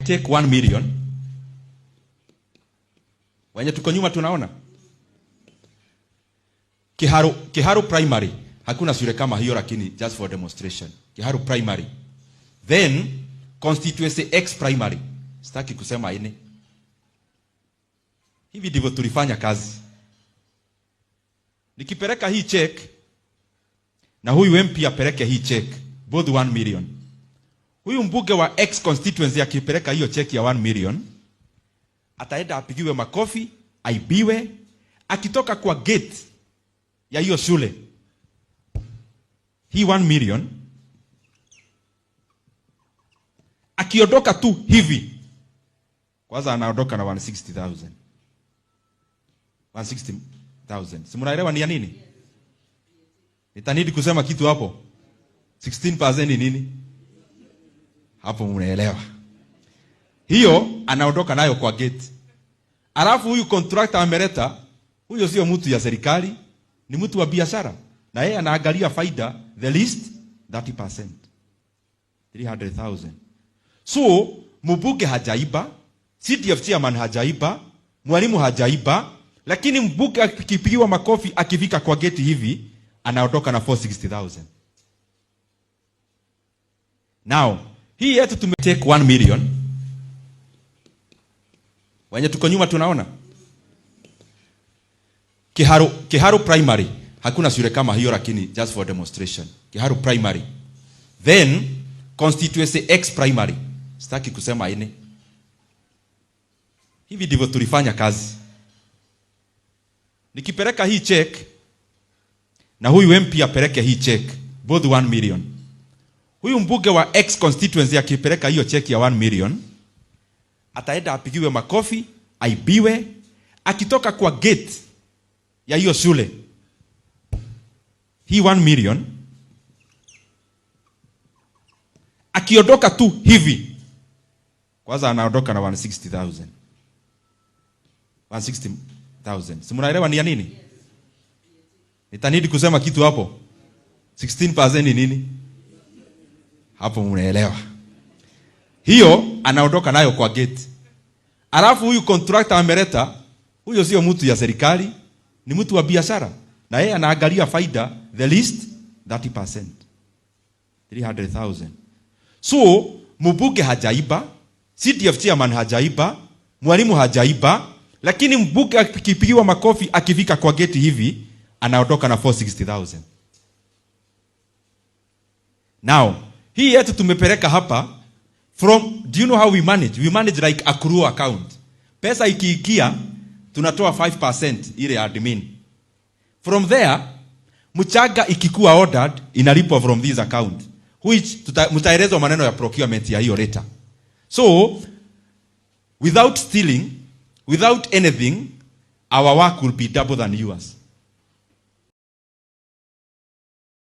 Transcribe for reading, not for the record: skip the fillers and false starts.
Take 1 million. Wenye tuko nyuma tunaona Kiharu, Kiharu Primary, hakuna shule kama hiyo, lakini just for demonstration. Kiharu Primary, then constituency X Primary, sitaki kusema ine. Hivi ndivyo tulifanya kazi. Nikipeleka hii check na huyu MP apeleke hii check, both 1 million. Huyu mbunge wa X constituency akipeleka hiyo check ya 1 million, ataenda apigiwe makofi, aibiwe. Akitoka kwa gate ya hiyo shule, hii 1 million, akiondoka tu hivi, kwanza anaondoka na 160,000. 160,000. Si mnaelewa ni ya nini? Nitanidi kusema kitu hapo? 16% ni nini? Hapo mnaelewa. Hiyo anaondoka nayo kwa gate. Alafu huyu contractor ameleta, huyo sio mtu ya serikali, ni mtu wa biashara. Na yeye anaangalia faida, the least 30%. 300,000. So, mbunge hajaiba, CDF chairman hajaiba, mwalimu hajaiba, lakini mbunge akipigiwa makofi akifika kwa gate hivi, anaondoka na 460,000. Now, hii yetu tume take 1 million. Wenye tuko nyuma tunaona Kiharu, Kiharu Primary, hakuna shule kama hiyo, lakini just for demonstration. Kiharu Primary, then constituency X Primary, sitaki kusema ine. Hivi ndivyo tulifanya kazi. Nikipeleka hii check na huyu MP apeleke hii check, both 1 million. Huyu mbunge wa X constituency akipeleka hiyo check ya 1 million, ataenda apigiwe makofi, aibiwe. Akitoka kwa gate ya hiyo shule, hii 1 million, akiondoka tu hivi, kwanza anaondoka na 160,000. 160,000. Si mnaelewa ni ya nini? Nitanidi kusema kitu hapo? 16% ni nini? Hapo mnaelewa. Hiyo anaondoka nayo kwa gate. Alafu huyu contractor ameleta, huyo sio mtu ya serikali, ni mtu wa biashara. Na yeye anaangalia faida, the least 30%. 300,000. So, mbunge hajaiba, CDF chairman hajaiba, mwalimu hajaiba, lakini mbunge akipigiwa makofi akifika kwa gate hivi, anaondoka na 460,000. Now, hii yetu tumepeleka hapa from, do you know how we manage? We manage like accrual account. Pesa ikiingia, tunatoa 5% ile admin. From there, mchanga ikikuwa ordered, inalipwa from this account, which mtaelezwa maneno ya procurement ya hiyo later. So, without stealing, without anything, our work will be double than yours.